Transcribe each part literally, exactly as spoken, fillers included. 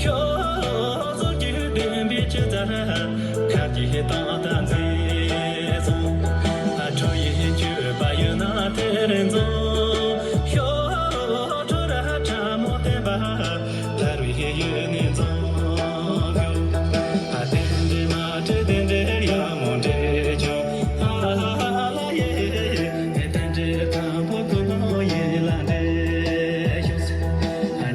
ཤོག་ཟོར་གྱི་བདུན་པའི་ཆུ་རྩྭ་ཁ་གྱེས་བཏང་ད་མཛེས་སོང་། ཁྲོ་ཡི་གྱོད་པ་ཡོད་ན་དེར་འཛོམས་ཤོག། ཁྲོ་ར་ཁྲ་མོ་བསྟན་པ་ཐར་བའི་ཡུལ་ནས་འཛོམས་ཤོག། རྟེན་འབྲེལ་མ་འགྲིག་རྟེན་འབྲེལ་ཡག་མོ་འགྲིག་བྱུང་། ཨ་ལ་ཡེ། རྟེན་འབྲེལ་དང་པོ་ཀུན་སློང་ཡིད་ལ་འདྲེས་ཤོག།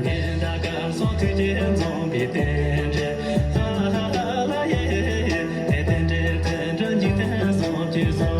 གཉེན་དགའ་སྐལ་བཟང་དུས་ཀྱིས་འཛོམས་པའི་རྟེན་འབྲེལ། ཨ་ལ་ཡེ། རྟེན་འབྲེལ་དེ་འདྲ་འཇིག་རྟེན་གསུམ་གྱི་བསོད་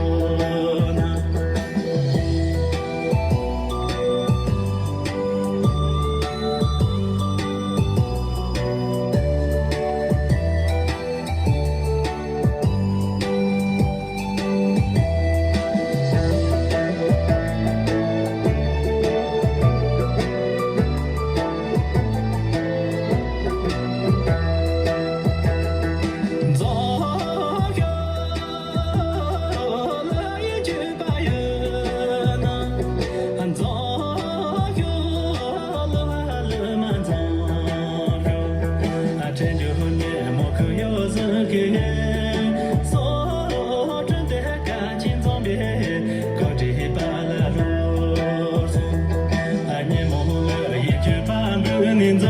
ནམས།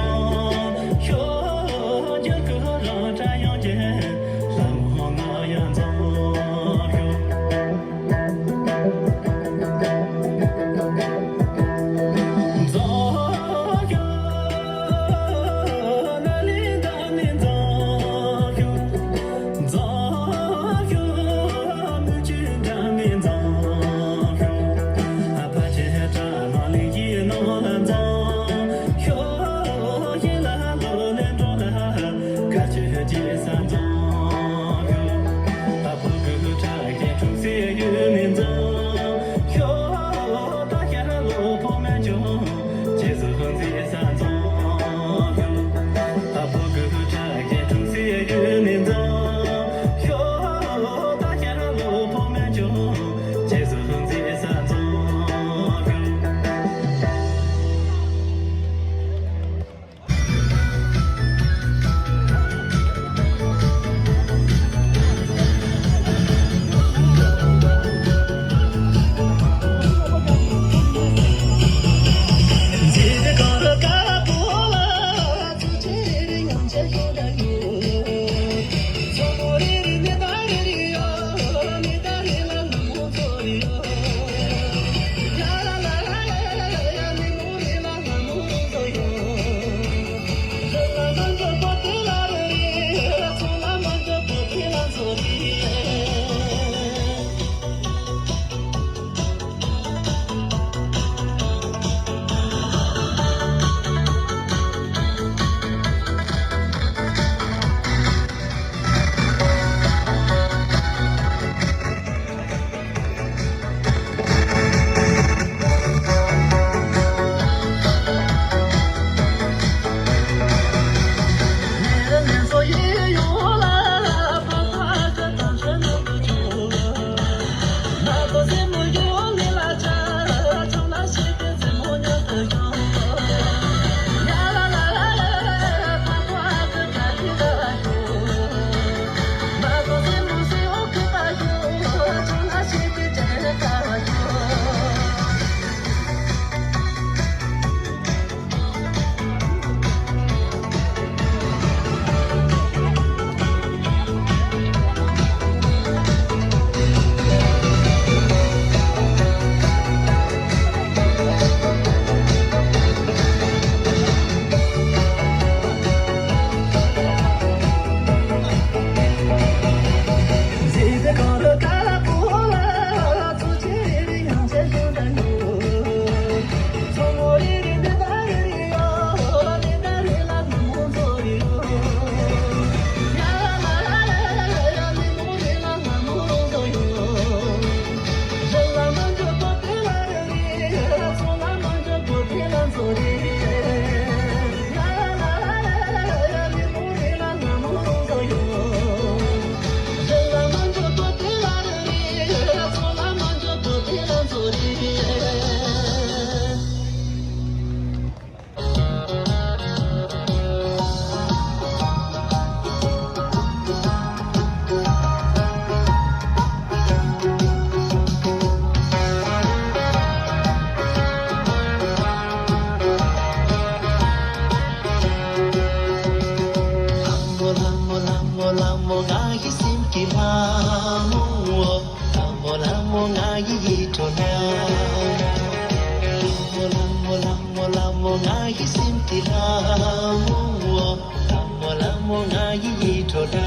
ཡིད་འཕྲོག་ན།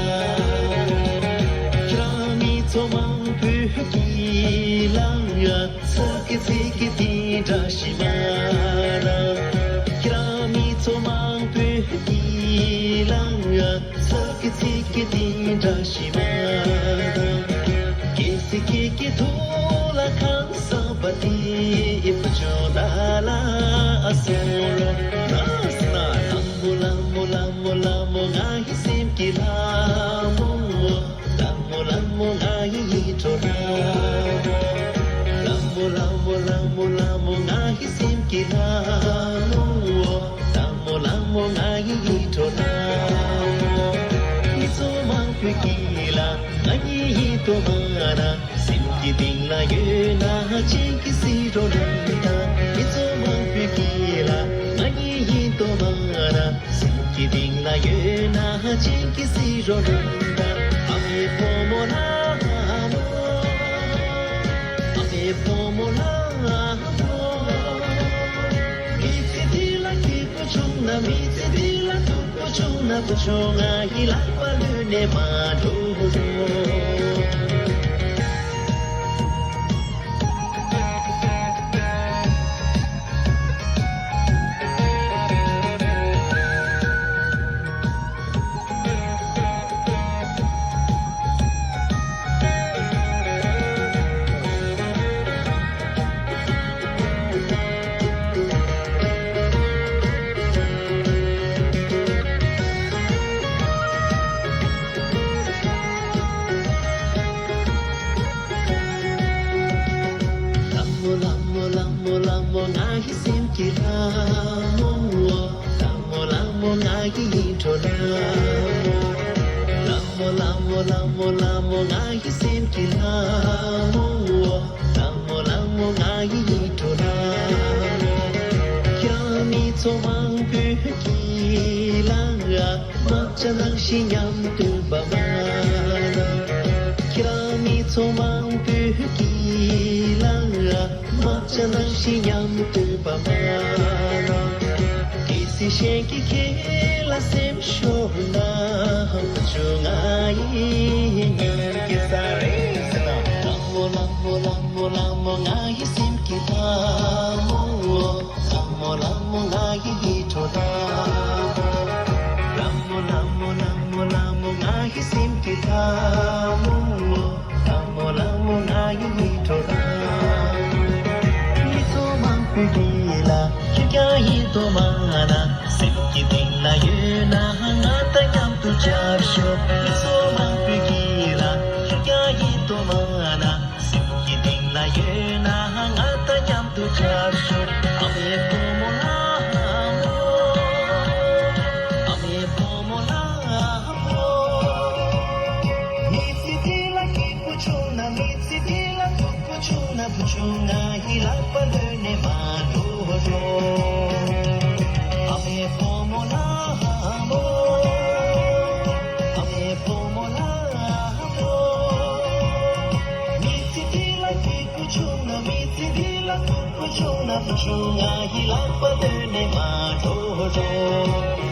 ཁྱེད་རང་མི་ཚོགས་མང་པོས་ཀྱིས་ལང་ཡ། ཚིག་གི་ཚིག་གི་དེ་འདྲ་ཞིག་མ་རེད། ཁྱེད་རང་མི་ཚོགས་མང་པོས་ཀྱིས་ལང་ཡ། ཚིག་གི་ཚིག་གི་དེ་འདྲ་ཞིག་མ་རེད། གལ་སྲིད་ཁྱེད་ཀྱི་ཐུགས་ལ་ཁ་བསམ་པ་དེ་ཨེ་བུ་ཆུང་ད་ལ་ཨ་སོང་རོགས། ན་ས་ན་ལ་མོ་ལ་མོ་ལ་མོ་ལ་མོ། ང་ཡི་སེམས་ཀྱི་ལ་མོ། ལ་མོ་ལ་མོ། ང་ཡི་ཡིད་འཕྲོག་ལ་མོ། ལ་མོ་ལ་མོ་ལ་མོ་ལ་མོ། ང་ཡི་སེམས་ཀྱི་ལ་མོ། ལ་མོ་ལ་མོ། ང་ཡི་ཡིད་འཕྲོག་ལ་མོ། མི་ཚོགས་མང་པོས་ཀྱིས་ལ། ང་ཡི་ཡིད་དུ་མ་ན། སེམས་ཀྱི་གཏིང་ལ་ཡོད་ན་གཅིག་གིས་གཟིགས་རོགས་གནང་དང་། མི་ཚོགས་མང་པོས་ཀྱིས་ལ། ང་ཡི་ཡིད་དུ་མ་ན། སེམས་ཀྱི་གཏིང་ལ་ཡོད་ན་གཅིག་གིས་གཟིགས་རོགས་གནང་དང་། ཨ་མའི་བུ་མོ་ལ་མོ། ཨ་མའི་བུ་མོ་ལ་མོ། མི་ཚེ་འདི་ལ་སྐྱིད་པོ་བྱུང་ན། མི་ཚེ་འདི་ལ་སྡུག་པོ་བྱུང་ན། བུ་ཆུང་ང་ཡི་ལག་པ་ལུས་ནས་མ་འགྲོ་རོགས། ལ་མོ་ལ་མོ་ལ་མོ་ལ་མོ། ང་ཡི་སེམས་ཀྱི་ལ་མོ། ལ་མོ་ལ་མོ། ང་ཡི་ཡིད་འཕྲོག་ལ་མོ། ལ་མོ་ལ་མོ་ལ་མོ་ལ་མོ། ང་ཡི་སེམས་ཀྱི་ལ་མོ། ལ་མོ་ལ་མོ། ང་ཡི་ཡིད་འཕྲོག་ལ་མོ། ཁྱེད་རང་མི་ཚོགས་མང་པོས་ཀྱིས་ལ། དམག་ཆ་ནང་བཞིན་མཉམ་སྡོད་པ་མ་ན། ཁྱེད་རང་མི་ཚོགས་མང་པོས་ཀྱིས་ལ། དམག་ཆ་ནང་བཞིན་མཉམ་སྡོད་པ་མ་ན། གལ་སྲིད་གཞན་གྱིས་ཁྱེད་ལ་སེམས་ཤོར་ན། བུ་ཆུང་ང་ཡི་ཉིན་གྱི་ས་རེད་ཟེར་ན། ལ་མོ་ལ་མོ་ལ་མོ་ལ་མོ། ང་ཡི་སེམས་ཀྱི་ལ་མོ། ལ་མོ་ལ་མོ། ང་ཡི་ཡིད་འཕྲོག་ལ་མོ། ལ་མོ་ལ་མོ་ལ་མོ་ལ་མོ། ང་ཡི་སེམས་ཀྱི་ལ་མོ། ལ་མོ་ལ་མོ། ང་ཡི་ཡིད་འཕྲོག་ལ་མོ། མི་ཚོགས་མང་པོས་ཀྱིས་ལ། ཁྱེད་ཀྱང་ཡིད་དུ་མ་ན། སེམས་ཀྱི་གཏིང་ལ་ཡོད་ན་ང་དང་མཉམ་དུ་བཅར་ཤོག། མི་ཚོགས་མང་པོས་ཀྱིས་ལ། ཁྱེད་ཀྱང་ཡིད་དུ་མ་ན། སེམས་ཀྱི་གཏིང་ལ་ཡོད་ན་ང་དང་མཉམ་དུ་བཅར་ཤོག། ཨ་མའི་བུ་མོ་ལ་མོ། ཨ་མའི་བུ་མོ་ལ་མོ། མི་ཚེ་འདི་ལ་སྐྱིད་པོ་བྱུང་ན། མི་ཚེ་འདི་ལ་སྡུག་པོ་བྱུང་ན། བུ་ཆུང་ང་ཡི་ལག་པ་ལུས་ནས་མ་འགྲོ་རོགས། ཨ་མའི་བུ་མོ་ལ་མོ། ཨ་མའི་བུ་མོ་ལ་མོ། མི་ཚེ་འདི་ལ་སྐྱིད་པོ་བྱུང་ན། མི་ཚེ་འདི་ལ་སྡུག་པོ་བྱུང་ན། བུ་ཆུང་ང་ཡི་ལག་པ་ལུས་ནས་མ་འགྲོ་རོགས།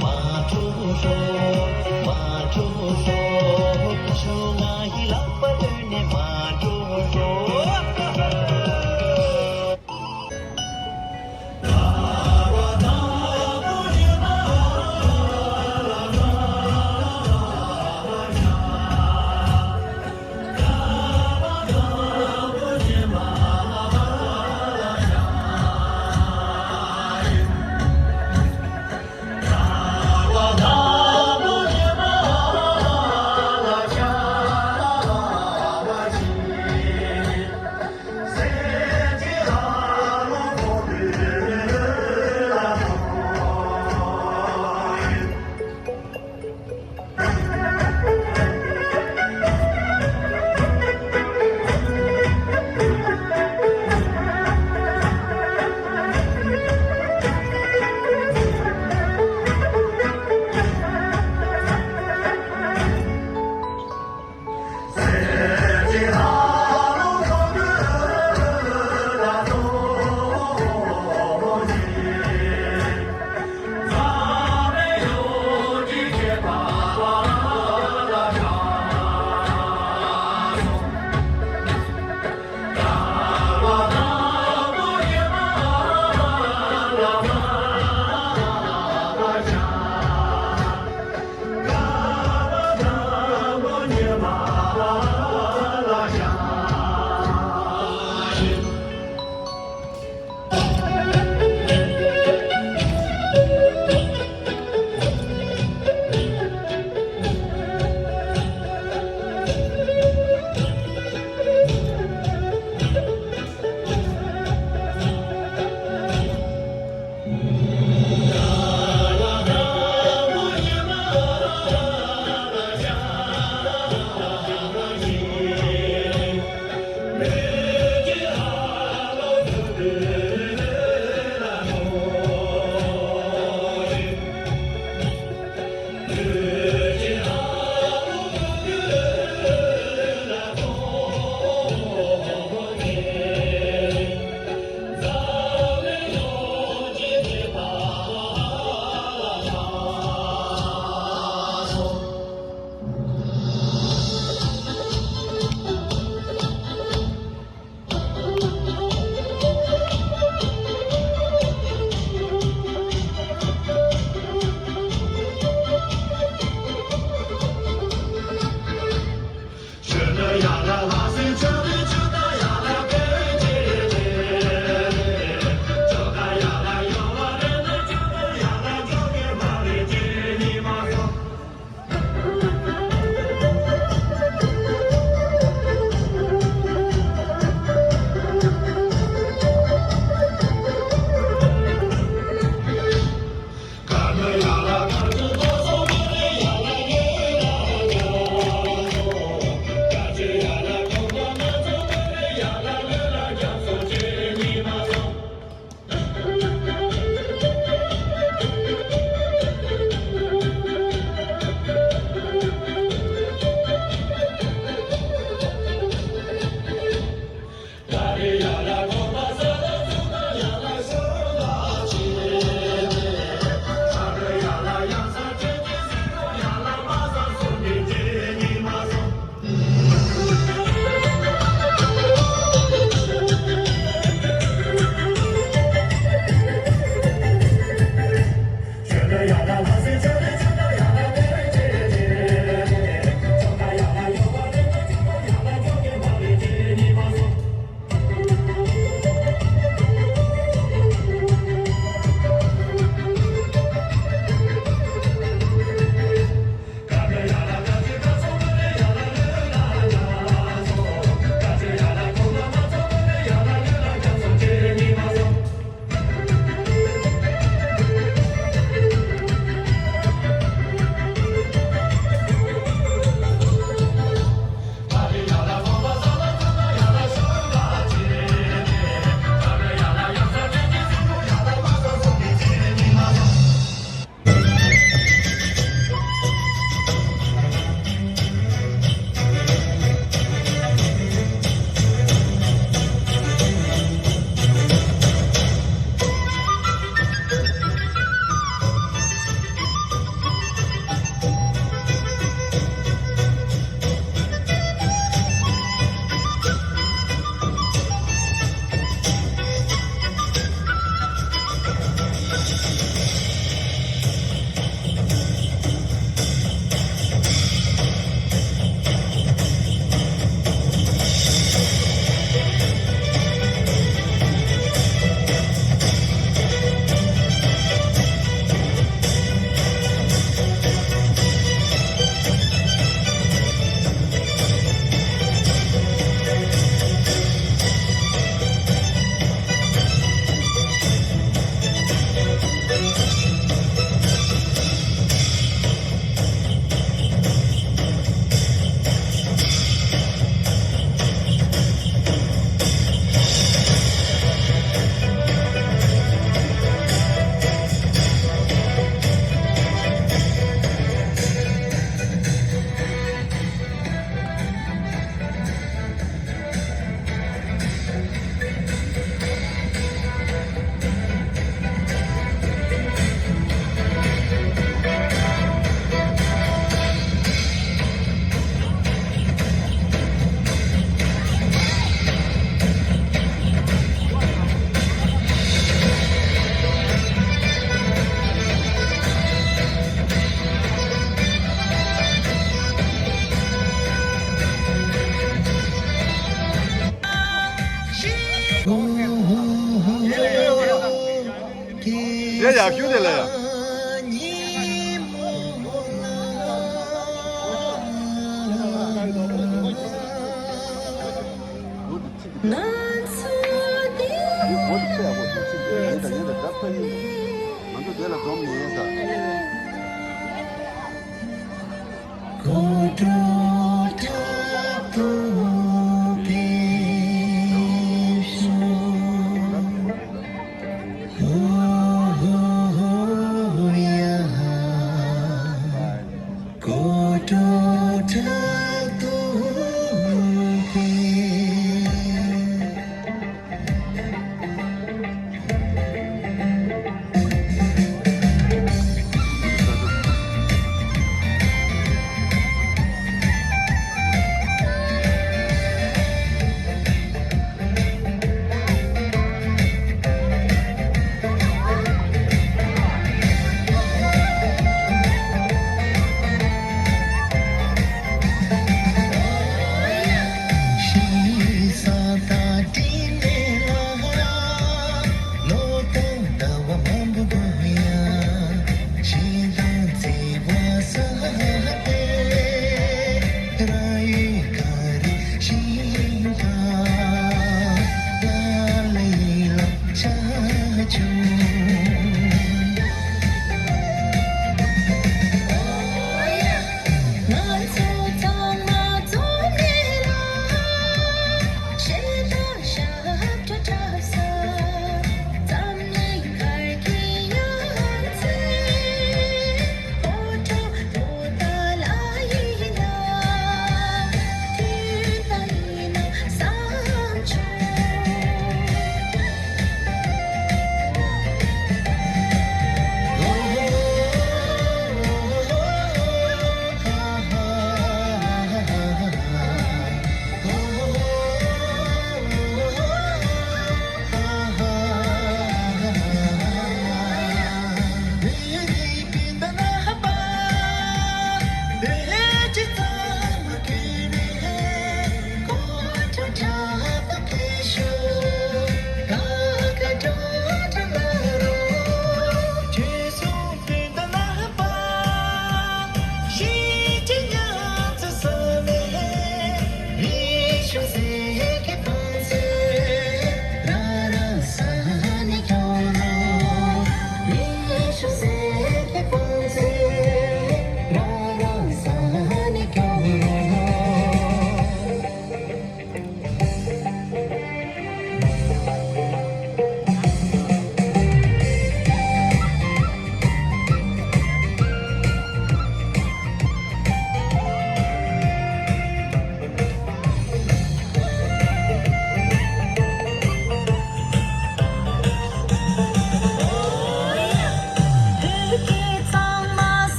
མ་འགྲོ་རོགས། མ་འགྲོ་རོགས། བུ་ཆུང་ང་ཡི་ལག་པ་ལུས་ནས་མ་འགྲོ་རོགས། དེ་ཡག་ཤོས་དེ་ལ་ཡ།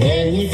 ཨེ་ནི་